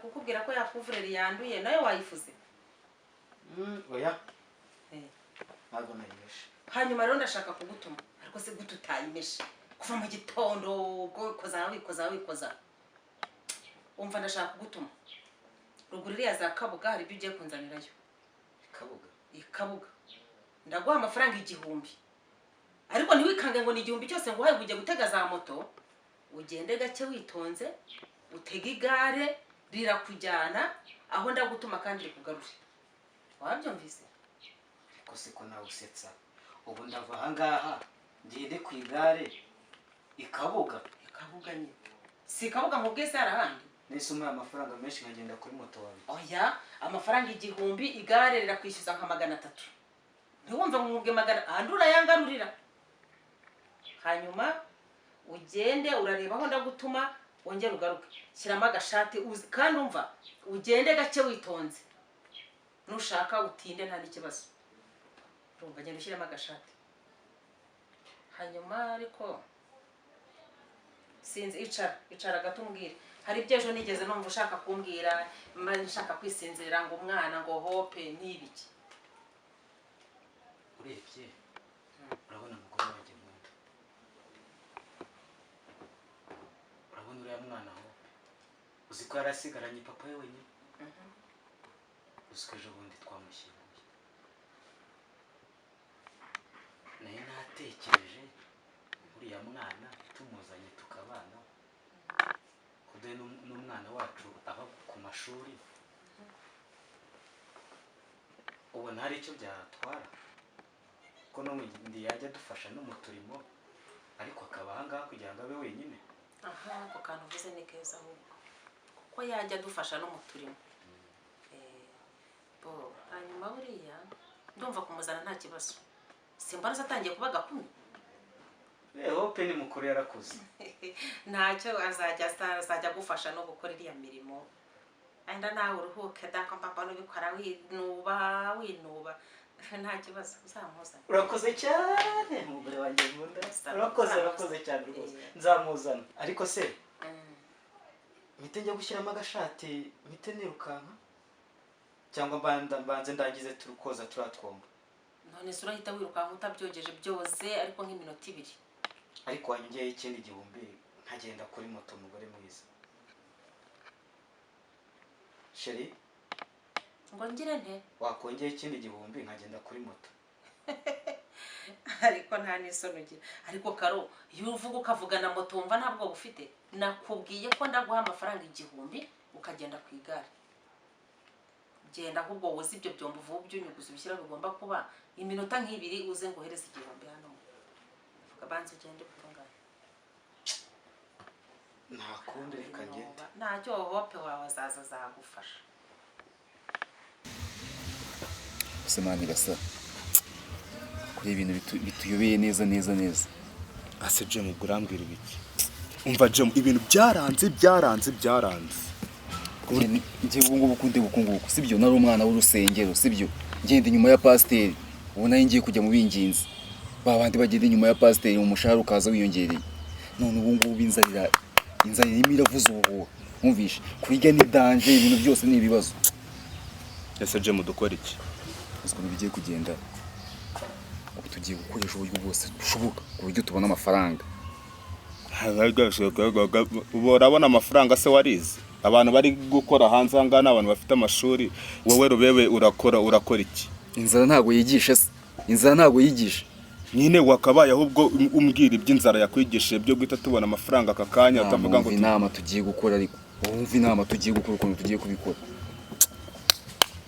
Kukubwira ko yakuvureri yanduye, nayo wayifuze? Oya. Eh. Ntabwo nayimeshe. Hanyuma rero ndashaka kugutuma, ariko se gute utayimeshe kuva mu gitondo, ubwo wikoza, wikoza, wikoza? Umva, ndashaka kugutuma ruguru iriya za Kabuga, hari ibyo ugiye kunzanirayo. Kabuga? I Kabuga. Ndaguha amafaranga 1000, ariko ntiwikange ngo ni 1000 cyose nguhaye ngo ujye gutega za moto. Ugende gake witonze, utege igare rirakujyana aho ndagutuma kandi rikugarure. Wabyumvise? Ariko siko nawe usetsa. Ubu ndava ahangaha ngende ku igare i Kabuga? I Kabuga nyine. Si Kabuga nkubwiye se, hari ahandi? Nese umuhaye amafaranga menshi nkagenda kuri moto wawe? Oya, amafaranga 1000, igare rirakwishyuza nka 300. Ntiwumve ngo nkubwe magana ahandi, urayangarurira. Hanyuma ugende, urareba aho ndagutuma, wongere ugaruke. Shyiramo agashati kandi umva, ugende gake witonze, nushaka utinde nta n'ikibazo. Urumva, genda ushyiremo agashati. Hanyuma ariko sinzi, icara, icara gato umbwire. Hari ibyo ejo nigeze numva ushaka kumbwira, nshaka kwisinzirira, ngo umwana, ngo Hope n'ibiki. Urebye, urabona umugore wanjye nkunda, urabona uriya mwana Hope, uzi ko yari asigaranye papa we wenyine? Uzi ko ejo bundi twamushyinguye? Nayo natekereje uriya mwana tumuzanye tukabana, kude n'umwana wacu aba ku mashuri, ubona hari icyo byatwara ko n'ubundi yajya adufasha no mu turimo, ariko akaba ahangaha kugira ngo abe wenyine. Aha, ako kantu uvuze ni keza ahubwo, kuko yajya adufasha no mu turimo. Bo hanyuma buriya ndumva kumuzana nta kibazo. Simbona se atangiye kuba gakumi? Hope ni mukuru, yarakuze. Ntacyo, azajya agufasha no gukora iriya mirimo, enda nawe uruhuke dako. Papa nubikora winuba, winuba, nta kibazo, uzamuzana. Urakoze cyane, umugore wanjye nkunda. Urakoze, urakoze cyane rwose. Nzamuzana. Ariko se mpite njya gushyiramo agashati, mpite nirukanka, cyangwa mbanze ndangize turukoza turiya twombo? None se urahita wirukanka utabyogeje? Byoze, ariko nk'iminota 2. Ariko wanyongeyeho ikindi 1000 nkagenda kuri moto, umugore mwiza, chérie? Ngo ngire nte? Wakongeye ikindi 1000 nkagenda kuri moto. Ariko nta n'isoni ugira. Ariko karo, iyo uvuga ukavuga na moto, wumva nta bwoba ufite? Nakubwiye ko ndaguha amafaranga 1000 ukagenda ku igare. Genda ahubwo woze ibyo byombo vuba, ubyunyuguza, ubishyira bigomba kuba iminota nk'ibiri, uze nguhereze 1000 hano. Vuga, banza ugende utunganye. Nta kundi, reka ngende. Ntacyo, Hope wawe azaza azagufasha. Gusa man, irasa kuri ibintu bituyobeye neza neza neza. Ase Jemu, ubwo urambwira ibiki? Umva Jemu, ibintu byaranze, byaranze, byaranze. Njye ubu ngubu kundi bukunguku, sibyo? Nari umwana w'urusengero, sibyo? Ngenda inyuma ya pasiteri. Ubu nayo ngiye kujya mu binginzi, ba bandi bagenda inyuma ya pasiteri, umushahara ukaza wiyongereye. None ubu ngubu inzara irimo iravuza ubuhuha. Wumvishe, kurya ni danger, ibintu byose ni ibibazo. Ese Jemu, dukora iki? Uzi ukuntu bigiye kugenda? Ubu tugiye gukoresha uburyo bwose bushoboka ku buryo tubona amafaranga. Ubu urabona amafaranga se warize? Abantu bari gukora hanze aha ngaha ni abantu bafite amashuri. Wowe rubebe urakora, urakora iki? Inzara ntabwo yigisha se? Inzara ntabwo yigisha? Nyine wakabaye ahubwo umbwira iby'inzara yakwigishije byo guhita tubona amafaranga aka kanya, utavuga ngo Wumva inama tugiye gukora. Ariko wumva inama tugiye gukora, ukuntu tugiye kubikora.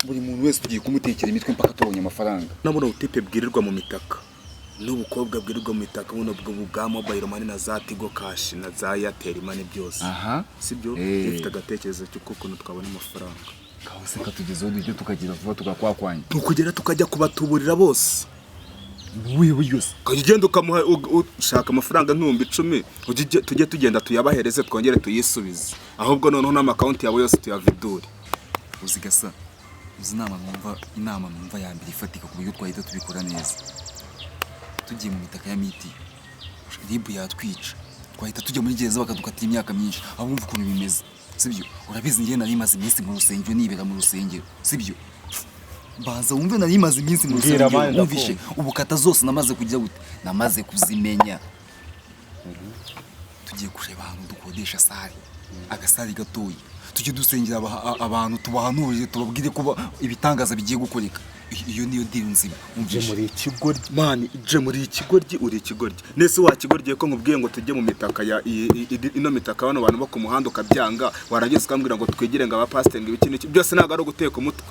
Buri muntu wese tugiye kumutekera imitwe mpaka tubonye amafaranga. Nabona ubutipe bwirirwa mu mitaka n'ubukobwa bwirirwa mu mitaka, buno bwo bwa mobile money na za Tigo Cash na za Airtel Money byose, sibyo? Ifite agatekerezo cy'uko ukuntu twabona amafaranga. Kahose katugezeho, duhite tukagira vuba, tukakwakwanya. Tukugera tukajya kubatuburira bose. Ubuhe buryo se? Ukajya ugenda ukamuha ushaka amafaranga nk'10,000, tujye tugenda tuyabahereze, twongere tuyisubize. Ahubwo noneho n'amakawunti yawe yose tuyavidure. Uzi gasa, uzi inama numva? Inama numva ya mbere ifatika ku buryo twahita tubikora neza, tugiye mu mitaka ya miti, RIB yatwica, twahita tujya muri gereza bakadukatira imyaka myinshi. Aho wumva ukuntu bimeze. Sibyo? Urabizi njye nari maze iminsi mu rusengero, nibera mu rusengero, sibyo? Banza wumve, nari maze iminsi mu Mbwira, rusengero, man, wumvishe ubukata zose namaze kujya gute, namaze kuzimenya. Tugiye kureba ahantu dukodesha salle, agasalle gatoya, tujye dusengera abantu, tubahanurire, tubabwire ko ibitangaza bigiye gukoreka. Iyo niyo deal nzima, Je wumvishe? muri ikigoryi, man, je muri ikigoryi, uri ikigoryi. Nese wa kigoryi, ko nkubwiye ngo tujye mu mitaka ya ino mitaka, bano bantu bo ku muhanda, ukabyanga, warangiza ukambwira ngo twigire ngo abapasiteri, ngo ibiki n'iki byose, ntabwo ari uguteka umutwe?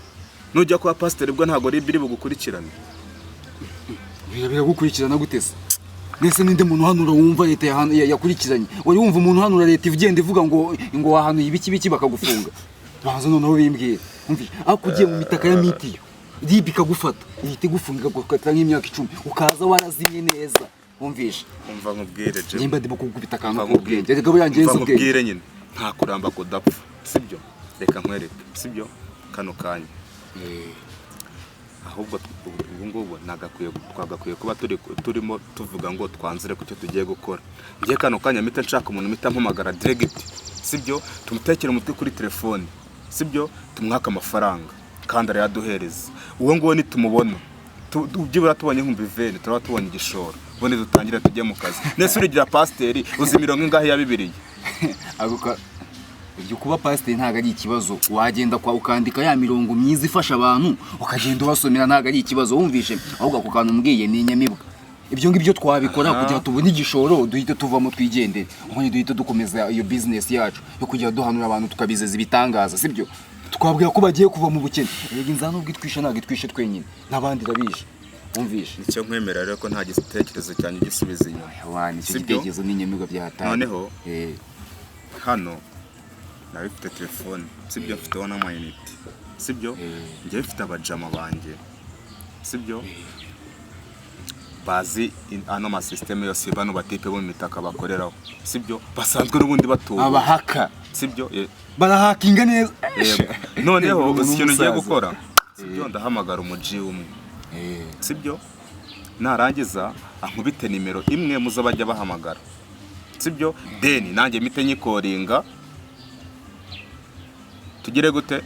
Nujya kuba pasiteri bwo ntabwo ari biri bugukurikirane. Biragukurikirana gute se? Nese ninde muntu uhanura wumva leta yakurikiranye? Wari wumva umuntu uhanura leta igenda ivuga ngo wahanuye ibiki biki bakagufunga? Banza noneho bimbwira. Umva, ariko ugiye mu mitaka ya mitiyo, RIB ikagufata, ihita igufunga, ikagukatira nk'imyaka 10, ukaza warazimye neza, wumvishe? Umva nkubwire, je Nimba ndimo kugukubita akantu Umva k'ubwenge, reka buriya ngenzi Umva ubwenge. nkubwire nyine, nta kuramba kudapfa, sibyo? Reka nkwereke, sibyo? Kano kanya ahubwo ubu ngubu nagakwiye, twagakwiye kuba turimo tuvuga ngo twanzure ku cyo tugiye gukora. Ngiye kano kanya mpita nshaka umuntu, mpita mpamagara direct, sibyo? Tumutekere umutwe kuri telefone, sibyo? Tumwake amafaranga kandi arayaduhereza. Uwo nguwo nitumubona, byibura tubonye nk'umva 20, turaba tubonye igishoro, ubundi dutangire tujye mu kazi. Nese urigira pasiteri, uzi imirongo ingahe ya Bibiliya? Ibyo kuba pasiteri ntabwo ari ikibazo. Wagenda kwa ukandika ya mirongo myiza ifasha abantu, ukagenda ubasomera, ntabwo ari ikibazo, wumvishe? Ahubwo ako kantu umbwiye ni inyamibwa. Ibyo ngibyo twabikora kugira ngo tubone igishoro, duhite tuvamo twigendere, ubundi duhite dukomeza iyo bizinesi yacu yo kujya duhanura abantu, tukabizeza ibitangaza, sibyo? Twabwira ko bagiye kuva mu bukene. Erega inzara nubwo itwishe, ntabwo itwishe twenyine, n'abandi irabishe, wumvishe? Nicyo nkwemera rero, ko nta gitekerezo cyanjye gisubiza inyuma. Wa nicyo Sibyo? gitekerezo ni inyamibwa byatanga. Noneho hano nawe mfite telefone, sibyo? Mfiteho n'amayinite, sibyo? Njyewe mfite abajama banjye, sibyo? Bazi ano masisiteme yose bano batipe bo mu mitaka bakoreraho, sibyo? Basanzwe n'ubundi batuye Abahaka. Sibyo? Barahakinga neza. Yego. Noneho Umuntu uzi ikintu ngiye w'umusaza. gukora, sibyo? Ndahamagara umuji umwe, sibyo? Narangiza ankubite nimero imwe muzo bajya bahamagara, sibyo? Then nanjye mpite nyikoringa, tugire gute?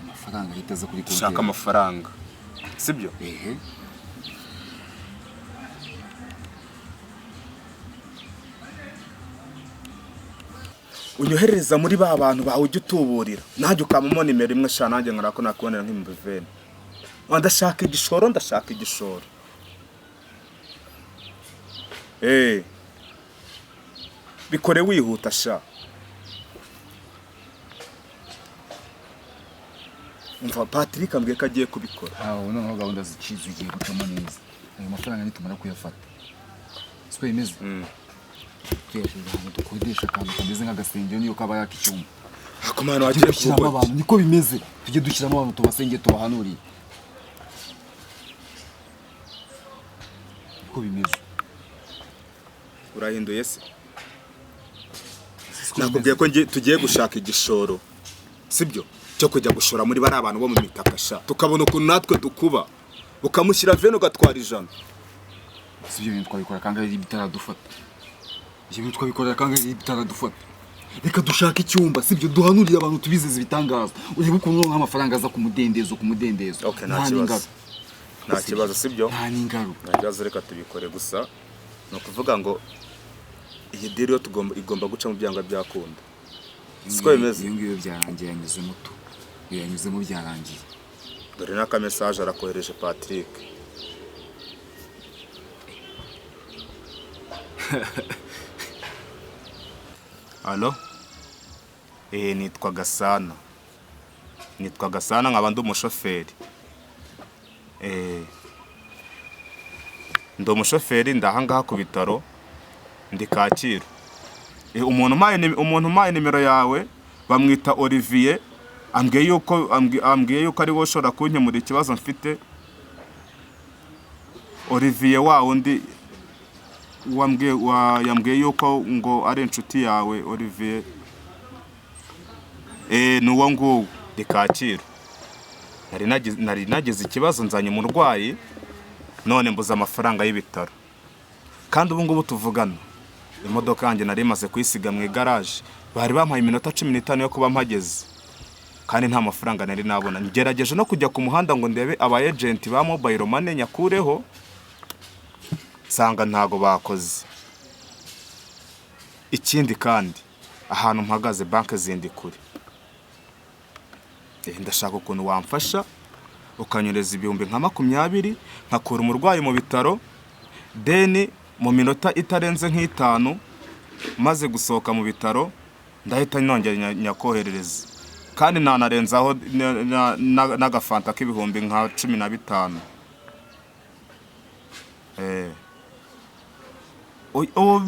Amafaranga ahita aza kuri konti Dushaka yawe. amafaranga, sibyo? Ehe. Unyoherereza muri ba bantu bawe ujya utuburira, nanjye ukampamo nimero imwe sha, nanjye nkarako nakubonera nk'ibihumbi 20. Ndashaka igishoro, ndashaka igishoro. Bikore wihuta sha. Umva, Patrick ambwiye ko agiye kubikora. Aho noneho gahunda zicize, ugiye gucamo neza. Ayo mafaranga nitumara kuyafata, siko bimeze? Tuyashyira ahantu dukodesha akantu kameze nk'agasengero, niyo kaba yaka icyumba. Akomana Tujye wagiye dushyiramo kuvuga. abantu, niko bimeze, tujye dushyiramo abantu, tubasenge, tubahanuriye, niko bimeze. Urahinduye se? Nakubwiye ko tugiye gushaka igishoro, sibyo? Cyo kujya gushora muri bariya bantu bo mu mitaka sha, tukabona ukuntu natwe dukuba, ukamushyira 20 ugatwara 100. Si ibyo bintu twabikora kangahe bitaradufata? Ibyo bintu twabikora kangahe bitaradufata? Reka dushake icyumba, sibyo? Duhanurire abantu, tubizeze ibitangaza, urebe ukuntu noneho amafaranga aza ku mudendezo, ku mudendezo. Okay, nta kibazo. N'ingaruka. Nta kibazo, sibyo? Nta n'ingaruka. Nta kibazo, reka tubikore. Gusa ni ukuvuga ngo iyi deal yo tugomba, igomba guca mu byanga byakunda, siko bimeze? Iyo ngiyo byarangiye, yanyuzemo tu, iyo yanyuzemo byarangiye. Dore n'aka message arakohereje Patrick. Allo? Nitwa Gasana, nitwa Gasana, nkaba ndi umushoferi. Ndi umushoferi, ndahangaha ku bitaro, ndi Kacyiru. Umuntu umpaye nimero yawe bamwita Olivier, ambwiye yuko ari wowe ushobora kunkemurira ikibazo mfite. Olivier wa wundi yambwiye yuko ngo ari inshuti yawe Olivier. Ni uwo nguwo, ndi Kacyiru. Nari nagize ikibazo, nzanye umurwayi none mbuze amafaranga y'ibitaro, kandi ubu ngubu tuvugana Imodoka yanjye nari maze kuyisiga mu igaraje, bari bampaye iminota 15 yo kuba mpageze, kandi nta mafaranga nari nabona. Ngerageje no kujya ku muhanda ngo ndebe aba agent ba mobile money nyakureho, nsanga ntago bakoze. Ikindi kandi ahantu mpagaze banki zindi kure. Ndashaka ukuntu wamfasha ukanyereza 20,000 nkakura umurwayi mu bitaro, deni mu minota itarenze nk'itanu maze gusohoka mu bitaro ndahita nongera nyakoherereza, kandi nanarenzaho n'agafanta k'ibihumbi nka 15.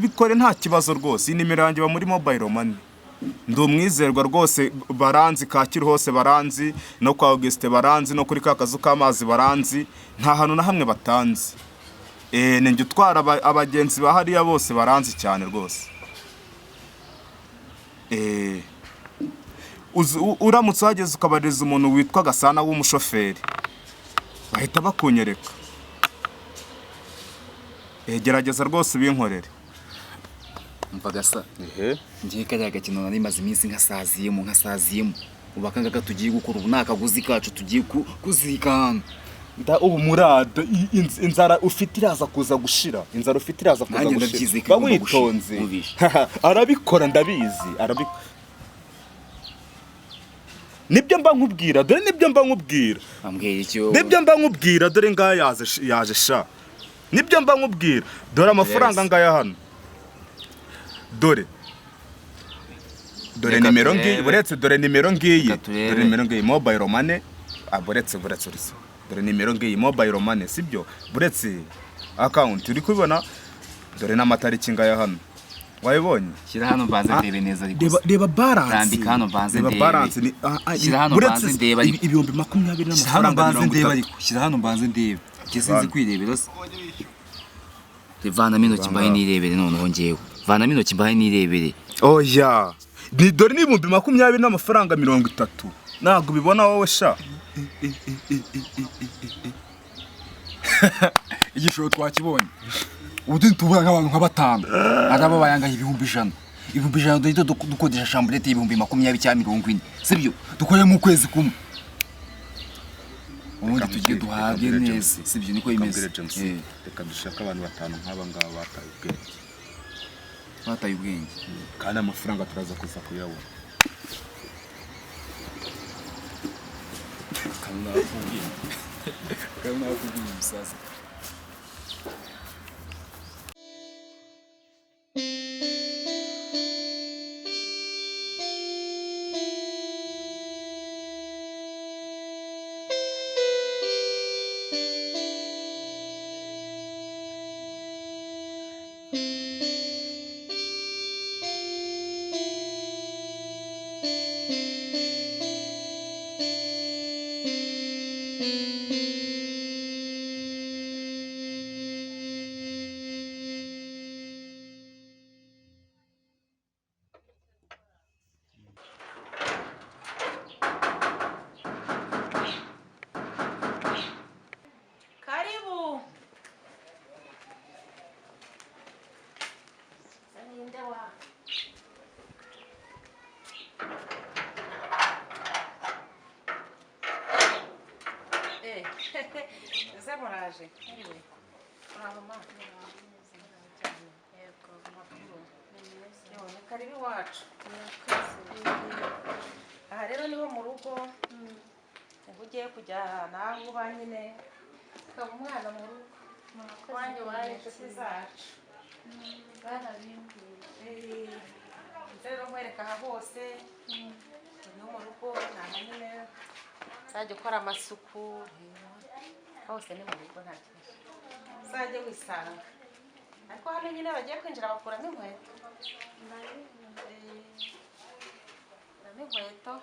Bikore nta kibazo rwose. Inimero yanjye ba muri mobile money, ndi umwizerwa rwose, baranzi Kacyiru hose baranzi, no kwa Auguste baranzi, no kuri kakazu k'amazi baranzi, nta hantu na hamwe batanzi. Ninjye utwara abagenzi ba hariya bose baranzi cyane rwose. Uramutse uhageze ukabaririza umuntu witwa Gasana w'umushoferi, bahita bakunyereka. Gerageza rwose ubinkorere. Umva Gasa, ngiye kariya gakino nari maze iminsi nkasaziyemo ubu akangaka tugiye gukora ubu ni akaguzi kacu tugiye kuzika hano. Ubu murada inzara ufite iraza kuza gushira, inzara ufite iraza kuza gushira. Ba witonze, arabikora ndabizi, arabikora. Nibyo mba nkubwira, dore nibyo mba nkubwira. Ambwiye icyo. Nibyo mba nkubwira, dore ngaya yaje sha. Nibyo mba nkubwira, dore amafaranga ngaya hano. Dore dore nimero ngiyi, buretse dore nimero ngiyi, dore nimero ngiyi mobile money, buretse dore nimero ngiyi mobile money, sibyo? Buretse account uri kubibona, dore n'amatariki ngaya hano. Wayibonye? Shyira hano mbanze ndebe neza ariko. Reba balance. Rambika hano mbanze ndebe. Reba balance ni shyira hano mbanze ndebe ariko. 20,000 n'amafaranga 30. Shyira hano mbanze ndebe. Njye sinzi kwirebera se. Vanamo intoki mbahe nirebere noneho ngewe. Vanamo intoki mbahe nirebere. Oya. Ni dore ni 20,000 n'amafaranga 30. Ntabwo ubibona wowe sha. Igishoro twakibonye. Ubu tubura nk'abantu nka batanu. Araba bayangaye 100,000. 100,000 duhita dukodesha chambrette 20,000 cyangwa 40. Sibyo? Dukore mu kwezi kumwe. Ubundi tugiye duhabwe neza. Sibyo niko imeze. Reka dushaka abantu batanu nk'aba ngaba bataye ubwenge. Bataye ubwenge. Kandi amafaranga turaza kuza kuyabona. Kanuna akubwiye umusaza. Muraje. Karibu iwacu. Aha rero niho mu rugo, ubu ugiye kujya naho uba nyine, ukaba umwana mu rugo. Wanyu waje inshuti zacu. Barabimbwiye. Rero nkwereka aha hose, niho mu rugo, ni aha nyine uzajya ukora amasuku, hose ni mu rugo nta kibazo. Uzajye wisanga. Ariko hano nyine bagiye kwinjira bakuramo inkweto. Bakuramo inkweto.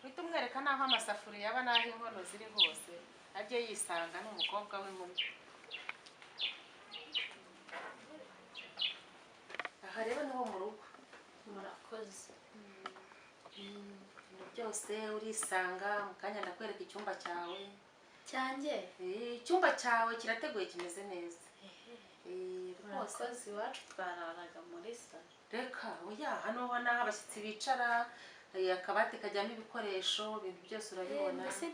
Uhita umwereka n'aho amasafuriya aba n'aho inkono ziri hose, ajye yisanga n'umukobwa w'inkumi. Aha rero niho mu rugo. Murakoze. Ibintu byose urisanga. Mu kanya ndakwereka icyumba cyawe. Cyanjye? Icyumba cyawe kirateguye, kimeze neza. Rwose. Murakoze, iwacu twararaga muri salo. Reka, oya, hano ho naho abashyitsi bicara, akabati kajyamo ibikoresho, ibintu byose urabibona. Mbese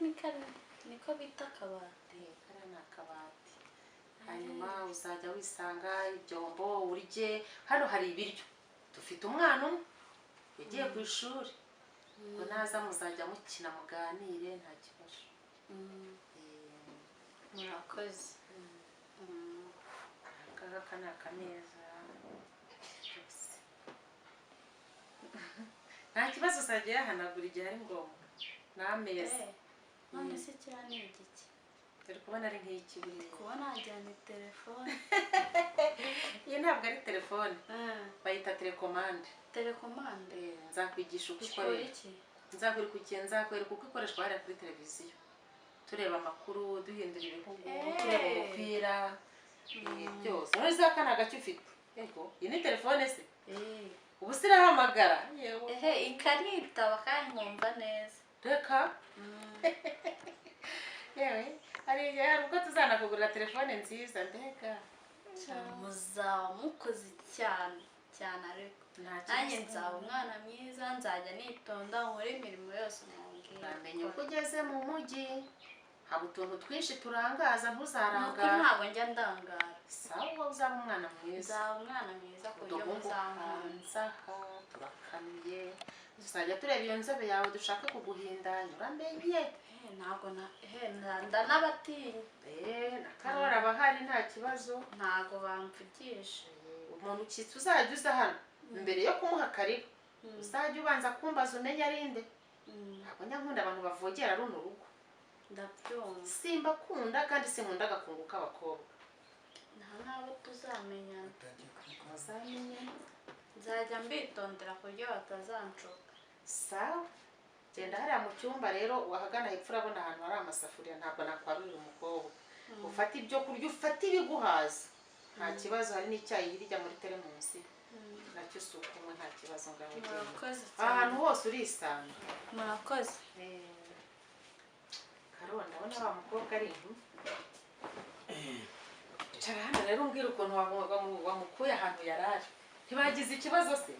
niko bita akabati? Kariya ni akabati. Hanyuma uzajya wisanga ibyombo urye. Hano hari ibiryo. Dufite umwana umwe yagiye ku ishuri, ubwo naza muzajya mukina, muganire, nta kibazo. Murakoze. Aka ngaka ni akameza byose, nta kibazo. Uzajya uyahanagura igihe ari ngombwa, ni ameza. None se kiriya ni igiki? Turi kubona ari nk'iki buriya? Kubona wagira ni telefone. Iyi ntabwo ari telefone, bayita télécommande. Télécommande? Nzakwigisha uko Ikora ikoreshwa. iki? Nzakwereka uko ikoreshwa hariya kuri televiziyo, tureba amakuru, duhindura ibihugu, tureba umupira, byose. None se aka ni agacyo ufite? Yego, iyi ni telefone se? Ubu se irahamagara? Yewe! Ehe, ikaritaba kandi nkumva neza. Reka, yewe, hari igihe, hari ubwo tuzanakugurira telefone nziza mbega. Muzaba mukoze cyane cyane, ariko Nta nanjye kibazo. nzaba umwana mwiza, nzajya nitonda, nkore imirimo yose mwambwira. Uramenye uko ugeze mu mujyi haba utuntu twinshi turangaza, Ni ukuri. ntuzarangara. Ntabwo njya ndangara. Sawa, uzaba umwana mwiza. Nzaba umwana mwiza ku buryo Uduhungu muzankunda. hanze aha turakamiye, tuzajya tureba iyo nzobe yawe dushaka kuguhindanya, uramenye. Ntabwo na ndanabatinya. Na Karori aba ahari, nta kibazo. Ntabwo bamvugisha. Umuntu ukitse uzajya uza hano, mbere yo kumuha karibu uzajya ubanza kumbaza umenye ari nde. Ntabwo njya nkunda abantu bavogera runo rugo. Ndabyumva. Simbakunda kandi sinkunda agakungu k'abakobwa. Nta n'abo tuzamenyana. Muzamenye. Nzajya mbitondera ku buryo batazanshuka. Sawa, genda hariya mu cyumba rero, wahagana hepfo urabona ahantu hari amasafuriya. Ntabwo nakwarurira umukobwa. Ufate ibyo kurya, ufate ibiguhaza, nta kibazo. Hari n'icyayi hirya muri teremusi, nacyo usukumwe, nta kibazo. Ngaho ugenda. Murakoze cyane. Ahantu hose urisanga. Murakoze. Karo, ndabona wa mukobwa ari inkumi. Icara hano rero umbwira ukuntu wamukuye ahantu yari ari. Ntibagize ikibazo se?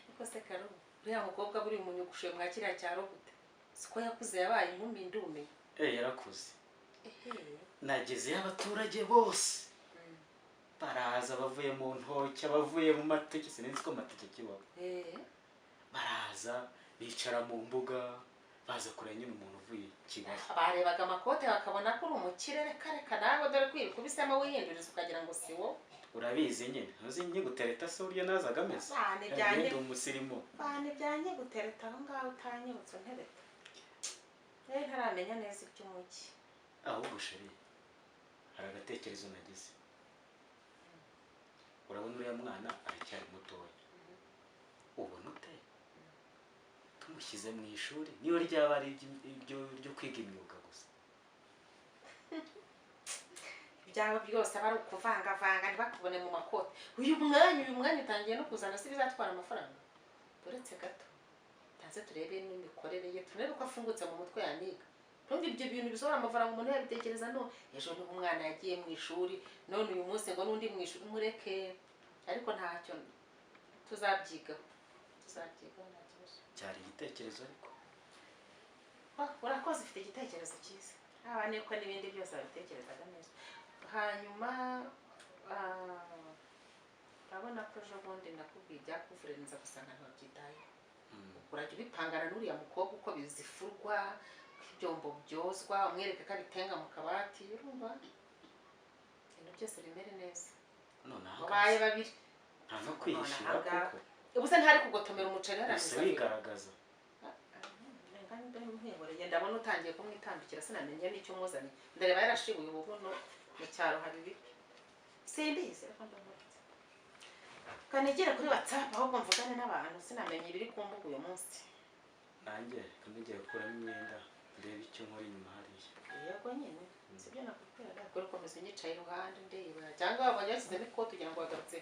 Niko se Karo, uriya mukobwa buriya umunyugushuye mwa kiriya cyaro gute? Siko yakuze, yabaye inkumi ndume. Yarakuze. Nagezeyo abaturage bose baraza, bavuye mu ntoki, abavuye mu mateke, sinzi ko amateke kibaho. Baraza bicara mu mbuga, baza kureba nyine umuntu uvuye i Kigali. Barebaga amakote bakabona ko uri umukire. Reka reka, nawe dore kwirukubisemo wihinduriza ukagira ngo si wowe. Urabizi nyine, ntuzi nyigutereta se uburyo nazaga ameze? Bane byanjye. Ndi umusirimu. Bane byanjye gutereta aho ngaho, utanyibutse untereta. Rero ntaramenya neza iby'umujyi. Ahubwo chérie, hari agatekerezo nagize. Urabona uriya mwana aracyari mutoya. Ubona ute tumushyize mu ishuri, niyo ryaba ari ibyo ryo kwiga imyuga gusa? Ibyawe byose aba ari ukuvangavanga, ntibakubone mu makote. Uyu mwanya utangiye no kuzana se bizatwara amafaranga? Uretse gato tanze turebe n'imikorere ye, turebe ko afungutse mu mutwe yaniga. Ntumva ibyo bintu bisohora amafaranga umuntu yabitekereza none ejo niba umwana yagiye mu ishuri none uyu munsi ngo n'undi mu ishuri. Mureke, ariko ntacyo, tuzabyigaho, tuzabyigaho, nta kibazo. Cyari igitekerezo ariko. Urakoze, ufite igitekerezo cyiza. Haba niko n'ibindi byose babitekerezaga neza. Hanyuma urabona ko ejo bundi nakubwiye ibyakuvure, nza gusanga ntibabyitayeho. Urajya ubipangana n'uriya mukobwa uko bizifurwa, uko ibyombo byozwa, umwereke ko abitenga mu kabati. Urumva, ibintu byose bimere neza. None Mubaye ahagaze babiri. Nta no kwiyishyura. None ahangaha. Kuko Ubu se ntari kugotomera umuceri hariya mu Ese isafuriya? wigaragaza. Nkwihoreye, ndabona utangiye kumwitambikira, sinamenye n'icyo umuzaniye. Ndareba yarashibuye ububuno. Mu cyaro haba ibiryo, simbizi. Reka ndamuretse, kanigere kuri WhatsApp ahubwo mvugane n'abantu, sinamenye ibiri ku mbuga uyu munsi. Nanjye reka ngiye gukuramo imyenda, ndebe icyo nkora inyuma hariya. Yego nyine, sibyo nakubwiraga? Kuri komeza unyicaye iruhande ndeba, cyangwa wabonye yashyizemo ikoti ugira ngo wagarutse